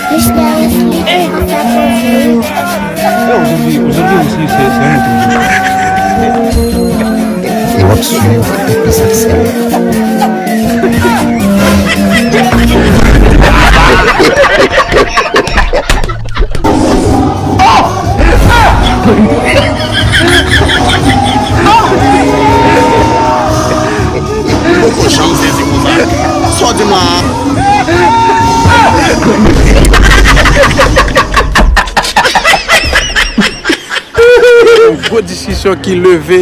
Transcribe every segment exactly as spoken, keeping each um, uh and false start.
Mistè Wesley ap fè koze. E w ap swiv Epi Sa k sèl. Poko janm sezi konsa. Sa w di m la a? Yon gwo diskisyon ki leve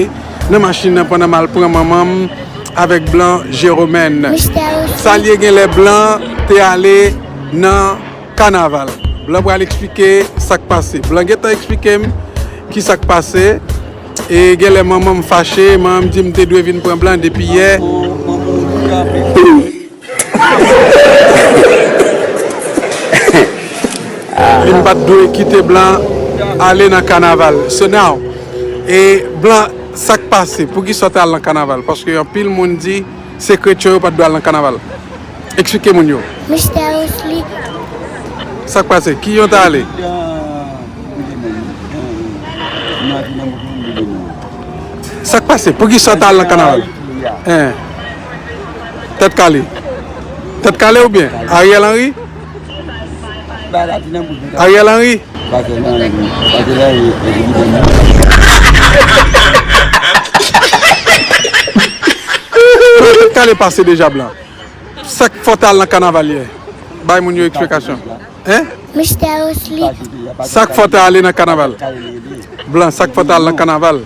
nan machin nan pandan m al pran manman m avèk Blan Jeromèn. Sa l ye, genlè Blan te ale nan kanaval. Blan pral eksplike sa k pase. Blan gentan eksplike m ki sa k pase. E genlè manman m fache, manman m di m te dwe vin pran Blan depi yè. Li m pa t dwe kite Blan ale nan kanaval. So now, e Blan, sa k pase? Poukisa w te al nan kanaval? Paske anpil moun di se kretyen yo pa t dwe al nan kanaval. Eksplike moun yo. Mistè Wesley. Sa k pase? Ki yon ta ale? Sa k pase? Poukisa w ta al nan kanaval? Hein. Tèt kale. Tèt kale oubyen? Ariel Henry? Ariel Henry? Tèt kale pase deja, Blan. Sa k fè w t al nan kanaval yè? Bay moun yo eksplikasyon. Hein? Mistè Wesley. Sa k fè w t ale nan kanaval? Blan, sa k fè w t al nan kanaval?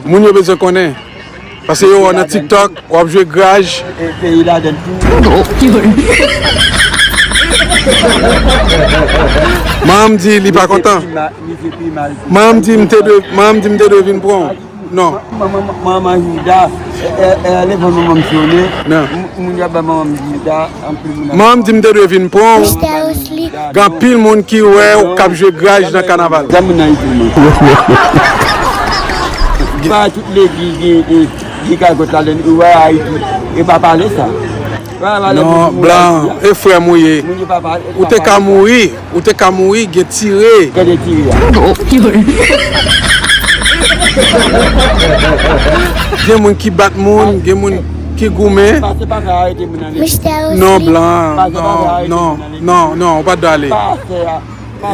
Moun yo bezwen konnen. Paske yo wè w nan TikTok, w ap jwe graj. Manman m di li pa kontan. Manman m di m te dwe, manman m di m te dwe vin pran w. Non. Manman, manman Jouda, e, e, e, telefòn manman m sonnen. Non. M-, moun yo ap bay manman m Jouda, anpil moun ap... Manman m di m te dwe vin pran w. Mistè Wesley. Gen anpil moun ki wè w k ap jwe graj nan kanaval. Sa moun nan Ayiti, non. Pa tout legliz gen, gen, gen gagòt ladan l, ou wè Ayiti, e pa pale sa. Non, Blan, e frè m ou ye. Ou te ka mouri, ou te ka mouri, gen tire. Gen moun ki bat moun, gen moun ki goumen. Non, Blan, non, non, non, non, ou pa t dwe ale. E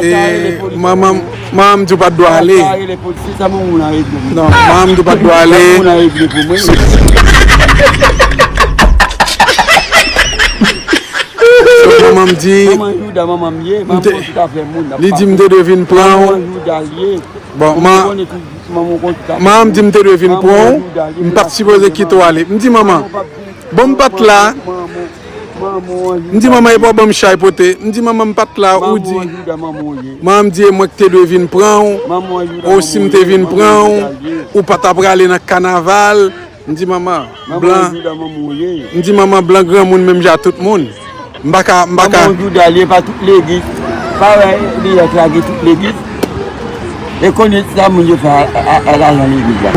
manman, manman m di w pa t dwe ale. Non, manman m di w pa t dwe ale. So, manman m di, li di m te dwe vin pran w. Bon, manman m di m te dwe vin pran w. M pa t sipoze kite w ale. M di manman, bon, m pa t la. M di manman, e pa w ban m chay pote. M di manman, m pa t la, ou di. Manman m di e mwen ki te dwe vin pran w. O, si m te vin pran w, ou pa ta prale nan kanaval. M di manman, Blan. M di manman, Blan granmoun menm jan ak tout moun. M pa ka, m pa ka. Manman Jouda li, e pa tout legliz. Pa wè li e trage tout legliz. E konnen sa moun yo fè a, a, a lajan legliz la.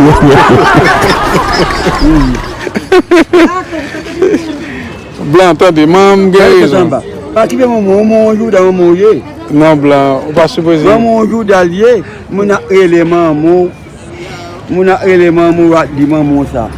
Blan, tande, manman m gen rezon. Pa kite manman, manman Jouda, manman w ye. Non, Blan, ou pa sipoze. Manman Jouda l ye, moun ap rele manman w. Moun ap rele manman w, w ap di manman w sa.